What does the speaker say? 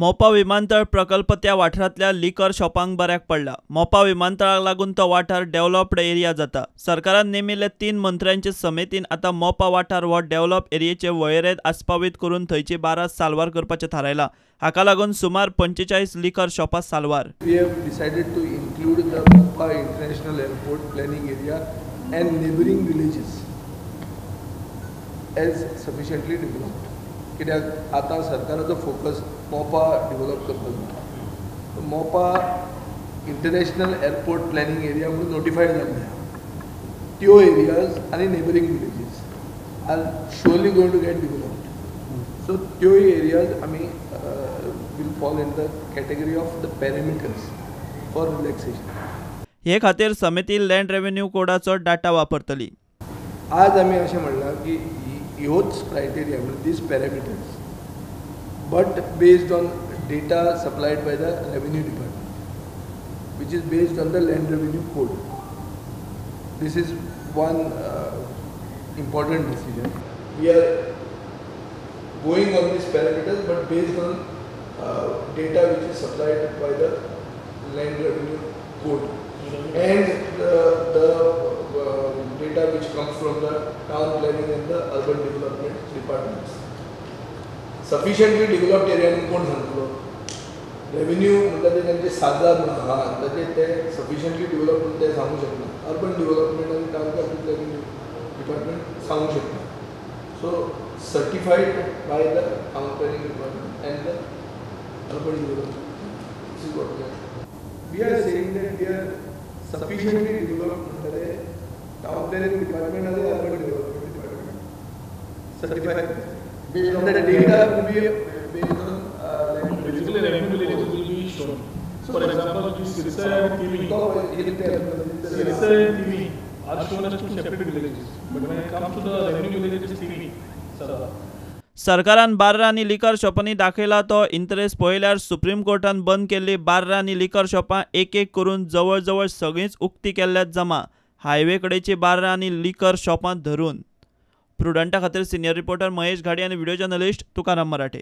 मोपा विमानतळ प्रकल्प त्या वाठारांतल्या लिकर शॉपांक बऱ्याक पडला. मोपा विमानतळाक लागून तो वाठार डेव्हलप्ड एरिया जाता. सरकारान नेमिल्ले 3 मंत्र्यांचे समितीन आतां मोपा वाठार हो डेव्हलप एरियेचे वळेरेंत आस्पावीत करून थंयची बारां साल्वार करपाचें थारायलां. हाका लागून सुमार 45 लिकर शॉपां साल्वार. We have decided to include the Mopa International Airport planning area and neighbouring villages as sufficiently developed. कित्याक आतां सरकाराचो फोकस मोपा डेव्हलप करपाचो. Mopa international airport planning area म्हणून नोटिफायड जाल्ले आहा. त्यो एरियाज आनी neighbouring villages are surely going to get developed. So त्योय areas आमी will fall in the category of the parameters for relaxation. हे खातीर समिती लँड रेव्हेन्यू कोडाचो डाटा वापरतली. आज आमी अशें म्हणलां की ह्योच क्रायटेरिया म्हणजे these parameters but based on data supplied by the revenue department which is based on the land revenue code. This is one important decision. We are going on these parameters but based on data which is supplied by the land revenue code and the data which comes from the town planning and the urban development departments. Sufficiently developed area म्हणून कोण सांगतलो? Revenue म्हणटा ते तांचे 7,000 म्हणून आहा, ताचे ते सफिशियंटली डेव्हलप म्हणून ते सांगू शकना. अर्बन डेव्हलपमेंट आनी टावन प्लॅनिंग डिपार्टमेंट सांगू शकना. So certified by the town planning department and the urban development. This is what we are saying that we are sufficiently developed म्हणटा ते town planning department and the urban development department certified. Based on the data will be based on land. Basically, revenue villages will be shown. So, for example, Sirsa and Thimi, Sirsa and Thimi are shown as two separate villages. But when it comes to the revenue villages, Thimi, Sada. सरकारान बार्रां आनी liquor शॉपांनी दाखयला तो interest पळयल्यार supreme कोर्टान बंद केल्ली बार्रां आनी लिकर शॉपां एक एक करून जवळ जवळ सगळींच उक्ती केल्ल्यात जमा. हायवे कडेची बार्रां आनी लिकर शॉपां धरून. प्रुडंटा खातीर सिनियर रिपोर्टर महेश घाडी आनी व्हिडिओ जर्नलिस्ट तुकाराम मराठे.